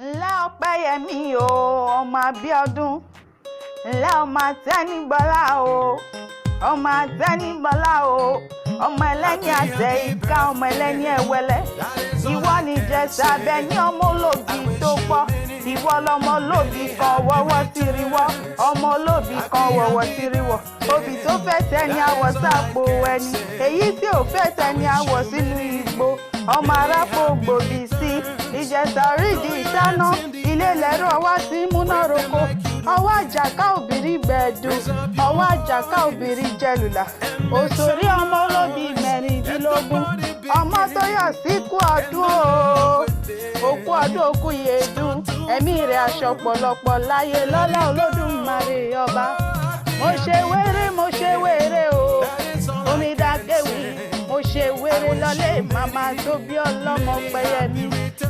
Ńlá Ọpẹ́yẹmí o, ọmọ Abíọ́dún. Ńlá ọmọ Àtẹnigbọlá o, ọmọ Àtẹnigbọlá o, ọmọ ẹlẹ́ni àtẹ ìka, ọmọ ẹlẹ́ni ẹ̀wẹ́lẹ́. Ìwọ ni Ìjẹ̀ṣà abẹ ní ọmọ olóbì tó pọ̀. Ìwọ lọmọ olóbì kan wọ́wọ́ tìrìwọ́, ọmọ olóbì kan wọ̀wọ́ tìrìwọ́. Obì tó fẹ́ tẹni àwọ̀ sápò ẹni, èyí tí ò fẹ́ tẹni àwọ̀ sínú igbó. Ọmọ arápò gbòbí sí Ìjẹ̀ṣà orídìí ìṣáná, ilé lẹ́rọ wá sí múná roko. Ọwọ́ àjàká òbírí gbẹ̀dù, ọwọ́ àjàká òbírí jẹlùlà. Òṣòrí ọmọ olóbì 16, ọmọ tó yọ̀ síkú ọdún o, òkú ọdún òkú yèédún, ẹ̀mí rẹ̀ aṣọ pọ̀lọpọ̀ láyé lọ́lá Olódùmarè ọba. Mo ṣe wéré, mo ṣe wéré o, onídàkéwì. Mo ṣe wéré lọlé màmá tó bí ọlọ́mọ Pẹ́yẹmí.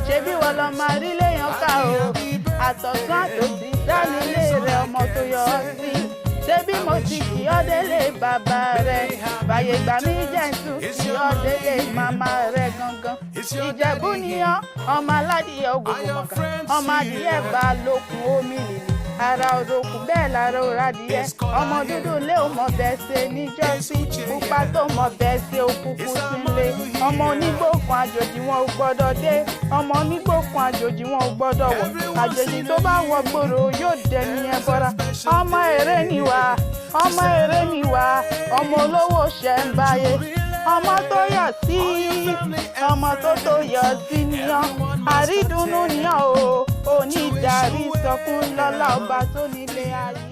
Ṣebí wọ́n lọ máa rí léèyàn ká o, àtọ̀tún àtòsí dánilé rẹ̀ ọmọ tó yọ ọ́ sí. Ṣebí mo ti kì ọ́ délé bàbá rẹ̀, fàyè gbà mí jẹ́ǹtù kì ọ́ délé màmá rẹ̀ gangan. Ìjẹ̀bú niyán, ọmọ aládìyẹ ògògùnmọ̀kà, ọmọ adìyẹ bá lókun omi lìlì, ara òrokùn bẹ́ẹ̀ lára òradìyẹ. Ọmọ dúdú lé ò mọ̀ bẹ́ẹ̀ ṣe níjọ́sí, pupa tó mọ̀ bẹ́ẹ̀ ṣe òkùnkùn sílé. Ọmọ onígbòkun àjòjì wọn ò gbọ́dọ̀ dé, ọmọ onígbòkun àjòjì wọn ò gbọ́dọ̀ wọ̀. Àjòjì tó bá wọ gbòòrò yóò dẹni ẹbọra. Ọmọ èrè ni wá, ọmọ èrè ni wá, ọmọ olówó ṣẹ̀ ń báyé. Ọmọ tó yọ̀ sí, ọmọ tó tó yọ̀ sí níyàn, àrídùnnú níyàn o, onídàárí sọkún lọ́lá ọba tó nílé ayé.